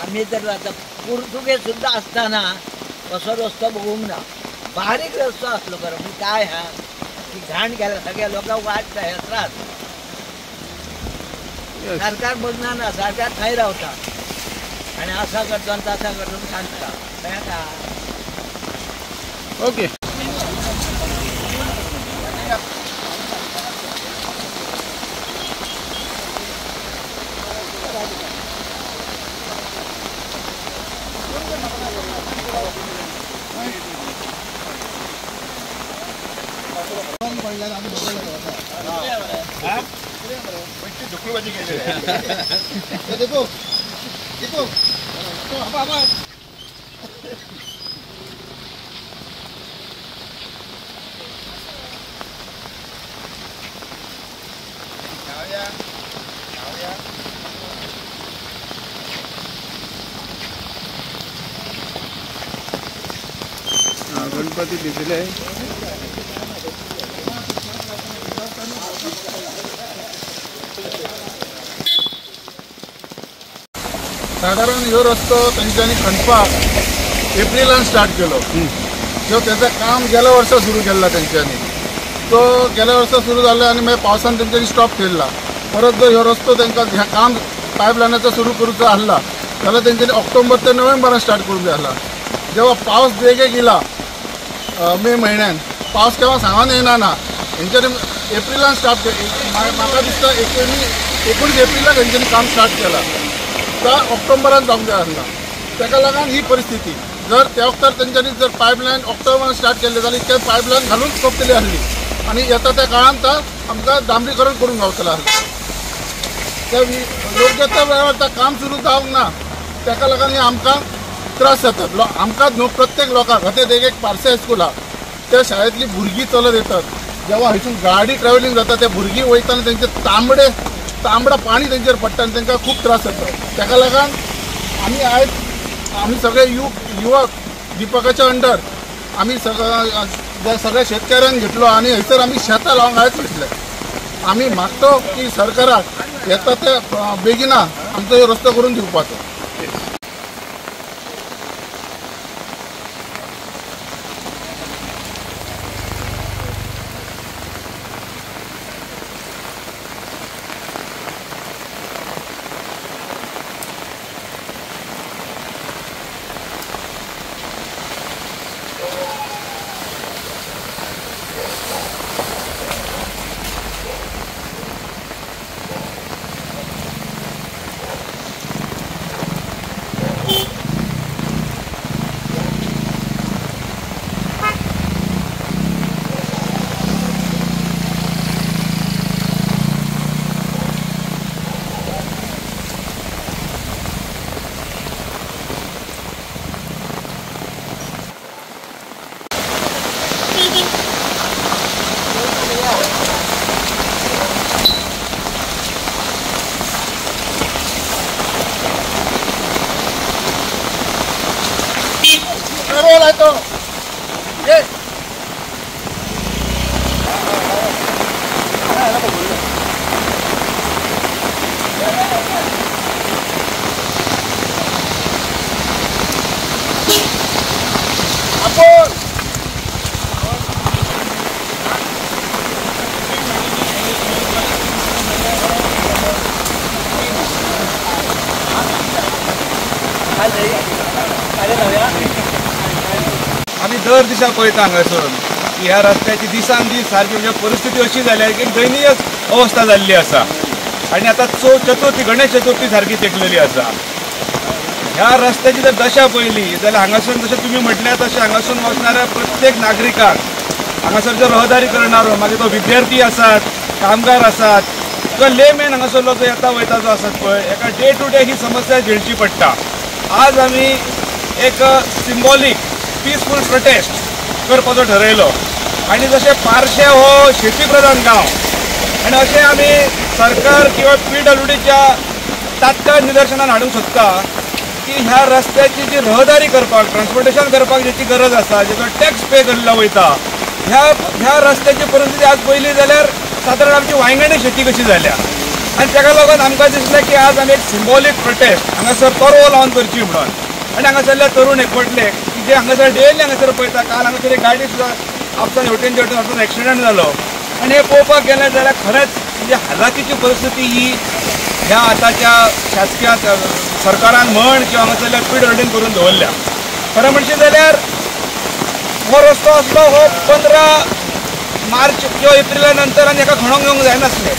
आमी तर आतां पुर्तुगेज सुद्दां आसतना असो रस्तो बघूंक ना. बारीक रस्तो आसलो बरो, पूण काय आहा की घाण गेल्या सगळ्या लोकांक वाट हे त्रास. सरकार बघना ना, सरकार थंय रावता आनी असा करता आनी तसा करता सांगता. मेळटा. ओके. देखो देखो गणपती भिजले. साधारण ह्यो रस्तो तेंच्यांनी खणपाक एप्रिलान स्टार्ट केलो. जो तेचें काम गेल्या वर्सा सुरू केल्ला तेंच्यांनी, तो गेल्या वर्सा सुरू जाल्लो आनी मागीर पावसान तेंच्यांनी स्टॉप केल्ला. परत जर ह्यो रस्तो तेंकां ह्या काम पायपलायनाचो सुरू करूचो आहला जाल्यार तेंच्यांनी ऑक्टोबर ते नोव्हेंबरान स्टार्ट करूंक जाय आहला. जेव्हा पावस देगेक येयला मे म्हयन्यान, पावस केन्ना सांगून येयना ना, हेंच्यांनी एप्रिलान स्टार्ट, म्हाका दिसता 19 एप्रिलाक हेंच्यांनी काम स्टार्ट केलां, त्या ऑक्टोबरान जावंक जाय आसला. ताका लागून ही परिस्थिती. जर त्या वखतार तेंच्यांनी जर पायपलायन ऑक्टोबरान स्टार्ट केल्ले जाल्यार इतके पायपलायन घालून सोंपतली आसली आनी येता त्या काळान आमकां डांबरीकरण करूंक गावतलें आसलें. त्या योग्य त्या वेळार त्या काम सुरू जावंक ना, ताका लागून हे आमकां त्रास जातात. आमकां न्हू प्रत्येक लोकांक. आतां एक पार्से हायस्कुला त्या शाळेंतली भुरगीं चलत येतात, जेव्हा हयसून गाडी ट्रॅव्हलिंग जाता ते भुरगीं वयतना तेंचे तांबडा पाणी तेंचेर पडटा आनी तांकां खूब त्रास जाता. ताका लागून आमी आयज आमी सगळे युवक दीपकाच्या अंडर आमी सगळ्या शेतकऱ्यांक घेतलो आनी हयसर आमी शेतां लावंक आयज घेतले. आमी मागतो की सरकाराक येता ते बेगिना आमचो रस्तो करून दिवपाचो. आमी दर दिसा पळयता हांगासर की ह्या रस्त्याची दिसान दीस सारकी म्हणजे परिस्थिती अशी जाल्या की दयनीय अवस्था जाल्ली आसा आनी आतां चतुर्थी गणेश चतुर्थी सारकी तेंकलेली आसा. ह्या रस्त्याची जर दशा पळयली जाल्यार हांगासून जशें तुमी म्हटलें तशें हांगासून वचणाऱ्या प्रत्येक नागरिकाक हांगासर जो रहदारी करणारो, मागीर तो विद्यार्थी आसात, कामगार आसात किंवा लेमॅन हांगासरलो जो येता वयता जो आसात पळय, एका डे टू डे ही समस्या झेलची पडटा. आज आमी एक सिम्बॉलीक पीसफूल प्रोटेस्ट करपाचो ठरयलो आनी जशें पार्शे हो शेती प्रधान गांव आनी अशें आमी सरकार किंवा पीडब्ल्यूडीच्या तात्काळ निदर्शनान हाडूंक सोदता की ह्या रस्त्याची जी रहदारी करपाक, ट्रान्सपोर्टेशन करपाक जेची गरज आसा, जेचो टॅक्स पे केल्लो वयता, ह्या रस्त्याची परिस्थिती आज पळयली जाल्यार सादारण आमची वांयगणी शेती कशी जाल्या. आनी ताका लागून आमकां दिसलें की आज आमी एक सिंबॉलीक प्रोटेस्ट हांगासर तरवो लावन करची म्हणून. आनी हांगासरले तरुण एकवटले की जे हांगासर डेली हांगासर पळयता. काल हांगासर एक गाडी सुद्दां आपसान हेवटेन तेवटेन वचून एक्सिडंट जालो. आनी हें पळोवपाक गेलें जाल्यार खरेंच म्हणजे हालाखीची परिस्थिती ही ह्या आतांच्या शासकीय सरकारान म्हण किंवा हांगासरल्या पीडब्ल्यूडीन करून दवरल्या. खरें म्हणशें जाल्यार हो रस्तो आसलो हो 15 मार्च किंवा एप्रिला नंतर आनी हेका खणोंक येवंक जायनासलें.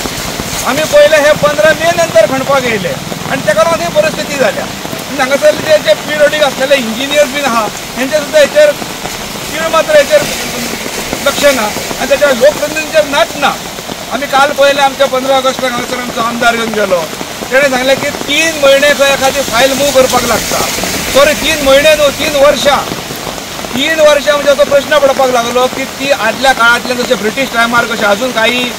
आमी पयलें हे 15 मे नंतर खणपाक येयले आनी ताका लागून ही परिस्थिती जाल्या. आनी हांगासरले जे पीडब्ल्यूडीक आसलेले इंजिनियर्स बीन आहा हेंचे सुद्दां हेचेर तीळ मात्र हेचेर लक्ष ना आनी ताच्या लोकप्रतिनिधींचेर नाच ना. आमी काल पळयलें आमच्या 15 ऑगस्टाक हांगासर आमचो आमदार येवन गेलो. तेणें सांगलें की 3 म्हयने खंय एखादी फायल मूव करपाक लागता. सॉरी 3 म्हयने न्हू, 3 वर्सां. 3 वर्सां म्हणजे असो प्रश्न पडपाक लागलो की ती आदल्या काळांतल्यान जशें ब्रिटीश टायमार कशें अजून काही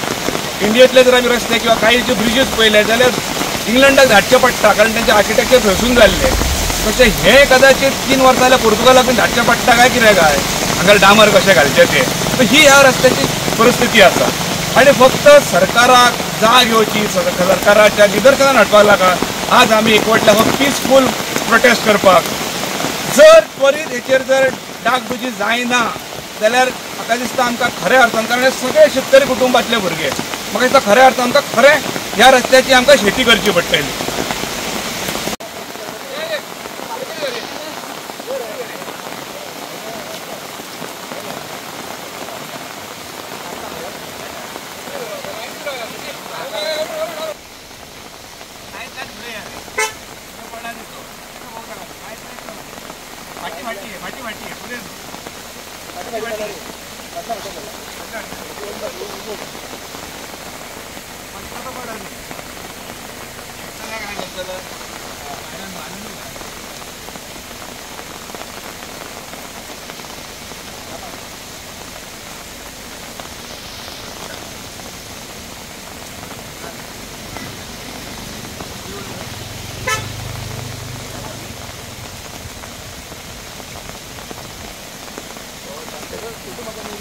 इंडियेंतले जर आमी रस्ते किंवा काही जे ब्रिजीस पळयले जाल्यार इंग्लंडाक धाडचें पडटा कारण तेंचें आर्किटेक्चर थंयसून जाल्लें. तशें हें कदाचित 3 वर्सां जाल्यार पुर्तुगालाक बीन धाडचें पडटा काय कितें काय हांगा डामर कशें घालचें तें. तर ही ह्या रस्त्याची परिस्थिती आसा. आनी फक्त सरकाराक जाग येवची, सरकाराच्या निदर्शनान हाडपाक लागला. आज आमी एकवटल्या हो पिसफूल प्रोटेस्ट करपाक. जर त्वरीत हेचेर जर डागडुजी जायना जाल्यार म्हाका दिसता आमकां खऱ्या अर्थान, कारण हे सगळे शेतकरी कुटुंबांतले भुरगे, म्हाका दिसता खऱ्या अर्थान आमकां खरें ह्या रस्त्याची आमकां शेती करची पडटली. Gracias.